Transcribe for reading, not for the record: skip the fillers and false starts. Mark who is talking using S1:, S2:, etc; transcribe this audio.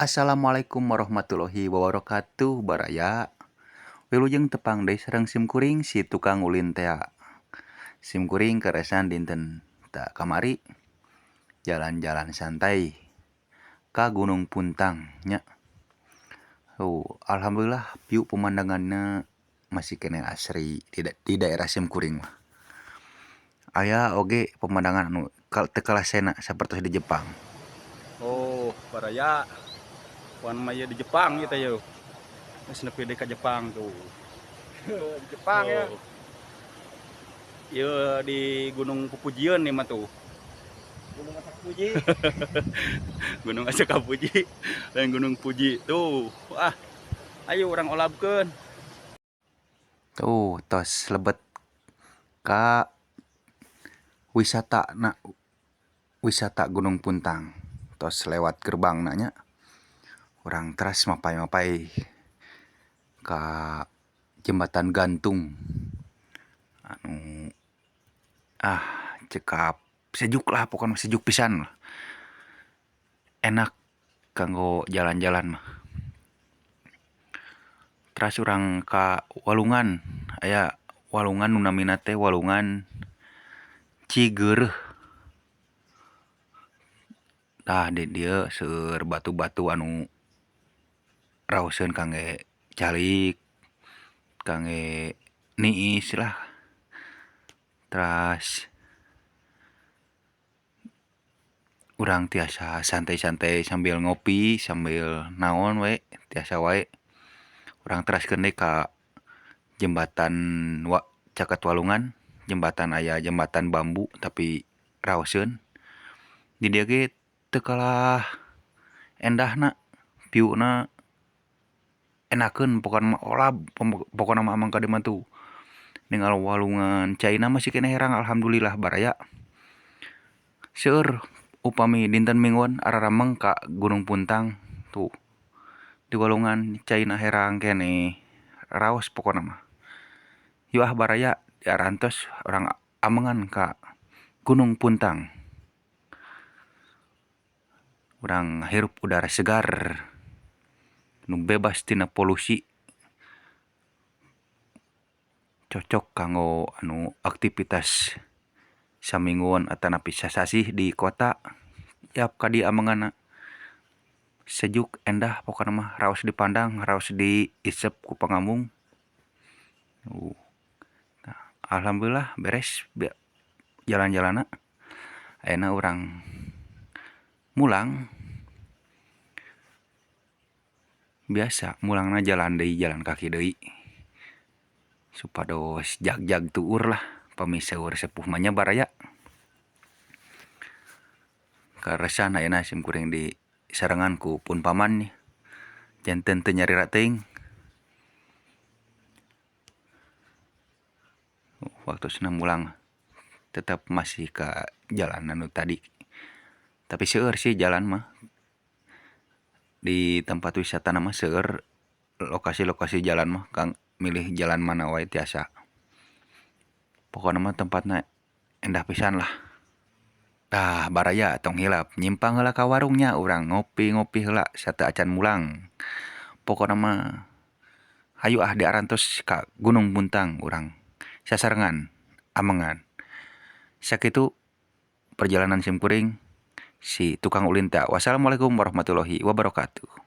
S1: Assalamualaikum warahmatullahi wabarakatuh baraya. Wilujeng tepang deui sareng simkuring si tukang ulin tea. Simkuring karesan dinten ta kamari jalan-jalan santai ka Gunung Puntang nya. Alhamdulillah view pemandanganna masih keneh asri di daerah simkuring mah. Aya oge pemandangan anu teu kalasena sapertos di Jepang.
S2: Oh, baraya. Wan mah ieu di Jepang ieu teh yeuh. Geus nepi deui ka Jepang tuh.
S3: Di Jepang ya.
S2: Oh. Ieu di Gunung Pupujieun ieu mah tuh.
S3: Gunung Acak Puji.
S2: Gunung Acak Puji lain Gunung Puji tuh. Wah. Ayo urang olabkeun.
S1: Tuh, tos lebet ka wisata na wisata Gunung Puntang. Tos lewat gerbangna nya. Urang teras mapay-mapay ka jembatan gantung anu cekap sejuk lah pokona sejuk pisan lah. Enak kanggo jalan-jalan mah. Teras urang ka walungan, aya walungan nu namina teh walungan Cigeureuh. Tah di dieu seueur batu-batu anu raoseun kangge calik, kangge niis lah. Teras urang tiasa santai-santai sambil ngopi, sambil naon we tiasa wae. Urang teraskeun deui ka jembatan caket walungan, jembatan aya jembatan bambu tapi raoseun. Di dieu ge teu kalah endahna, view-na enakeun pokona mah olab pokona mah amang ka dieu mah tuh. Ningal walungan caina masih keneh herang alhamdulillah baraya. Seueur upami dinten Mingguan ararameng ka Gunung Puntang tuh. Di walungan caina herang keneh raos pokona mah. Yuk ah baraya diarantos urang amengan ka Gunung Puntang. Urang hirup udara segar nu bebas tina polusi. Cocok kanggo anu aktivitas samingguan atanapi sasasih di kota yap ka dieu amenganna. Sejuk endah pokona mah raos dipandang raos diisep ku pangambung. Alhamdulillah beres jalan-jalanna. Ayeuna urang mulang. Biasa mulangna jalan deui jalan kaki deui supados jagjag tuur lah pami seueur sepuh mah nya baraya. Karesan ayeuna simkuring di sarengan ku pun paman janten teu nyarira teuing. Waktosna mulang tetap masih ka jalan anu tadi. Tapi seueur sih jalan mah. Di tempat wisata mah seueur lokasi-lokasi jalan mah kang milih jalan mana wae tiasa. Pokona mah tempatna endah pisan lah. Tah baraya tong hilap nyimpang heula ka warung nya urang ngopi-ngopi heula sateuacan mulang. Pokona mah hayu ah diarantos ka Gunung Puntang urang sasarengan amengan. Sakitu perjalanan simkuring si tukang ulin teh. Wassalamualaikum warahmatullahi wabarakatuh.